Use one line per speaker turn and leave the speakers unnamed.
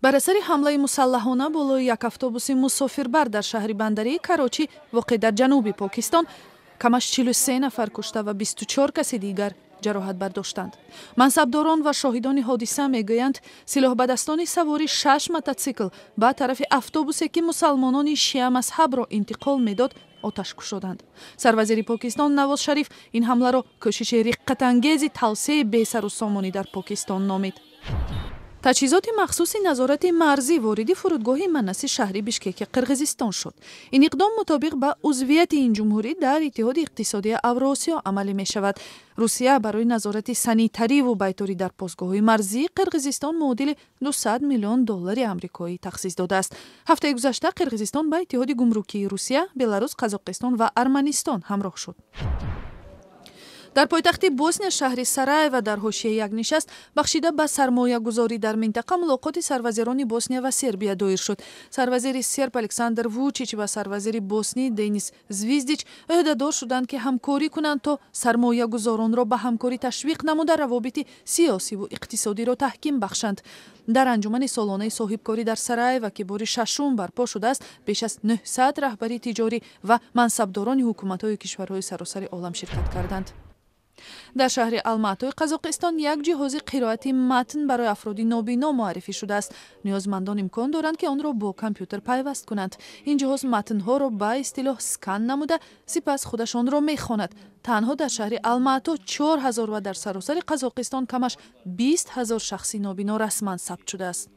Бар асари ҳамлаи мусаллаҳона болои як автобуси мусофирбар дар шаҳри бандарии Карочӣ, воқеъ дар ҷануби Покистон, камаш 43 нафар кушта ва 24 каси дигар ҷароҳат бардоштанд. Мансабдорон ва шоҳидони ҳодиса мегӯянд, силоҳбадастони савори шаш мототсикл ба тарафи автобусе, ки мусалмонони шиамазҳабро интиқол медод, оташ кушоданд. Сарвазири Покистон Навоз Шариф ин ҳамларо кӯшиши риққатангези тавсеи бесару сомонӣ дар Покистон номид. Таҷҳизоти махсуси назорати марзӣ вориди фурудгоҳи Манаси шаҳри Бишкеки Қирғизистон шуд. Ин иқдом мутобиқ ба узвияти ин ҷумҳурӣ дар Иттиҳоди иқтисодии Авросиё амалӣ мешавад. Русия барои назорати санитариву байторӣ дар постгоҳҳои марзии Қирғизистон муодили 200 миллион доллари амрикоӣ тахсис додааст. Ҳафтаи гузашта Қирғизистон ба Иттиҳоди гумрукии Русия, Беларус, Қазоқистон ва Арманистон ҳамроҳ шуд. Дар пойтахти Босния, шаҳри Сараева, дар ҳошияи як нишаст, бахшида ба сармоягузорӣ дар минтақа, мулоқоти сарвазирони Босния ва Сербия доир шуд. Сарвазири серб Александр Вучич ва сарвазири боснӣ Денис Звиздич ӯҳдадор шуданд, ки ҳамкорӣ кунанд, то сармоягузоронро ба ҳамкорӣ ташвиқ намуда, равобити сиёсиву иқтисодиро таҳким бахшанд. Дар анҷумани солонаи соҳибкорӣ дар Сараева, ки бори шашум барпо шудааст, беш аз 900 раҳбари тиҷорӣ ва мансабдорони ҳукуматҳои кишварҳои саросари олам ширкат карданд. Дар шаҳри Алматои Қазоқистон як ҷиҳози қироати матн барои афроди нобино муаррифӣ шудааст. Ниёзмандон имкон доранд, ки онро бо компютер пайваст кунанд. Ин ҷиҳоз матнҳоро ба истилоҳ скан намуда, сипас худаш онро мехонад. Танҳо дар шаҳри Алмато 4000 ва дар саросари Қазоқистон камаш 20 000 шахси нобино расман сабт шудааст.